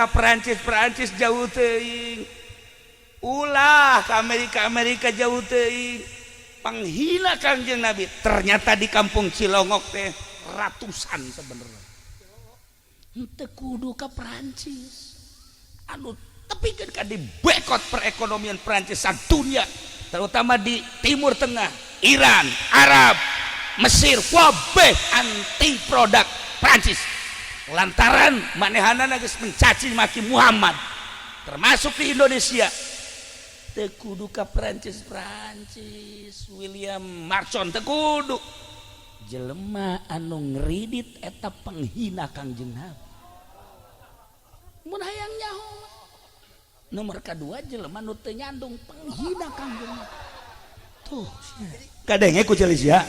Ulah ka Perancis Perancis jauh teuing, ulah ke Amerika Amerika jauh teuing. Penghina Kangjeng Nabi ternyata di kampung Cilongok teh ratusan. Sebenarnya henteu kudu ka Perancis anu, tapi kan di boikot perekonomian Perancis dunia, terutama di Timur Tengah, Iran, Arab, Mesir, kabeh anti produk Prancis lantaran manehanana geus mencaci maki Muhammad, termasuk di Indonesia. Teu kudu ka Prancis Prancis, William Marchon, teu kudu. Jelema anu ngridit eta penghina Kangjeng Nabi. Mun hayang nyaho mah. Nomor kedua, jelema nu teu nyandung penghina Kangjeng Nabi. Tuh, kadenge ku celis ya.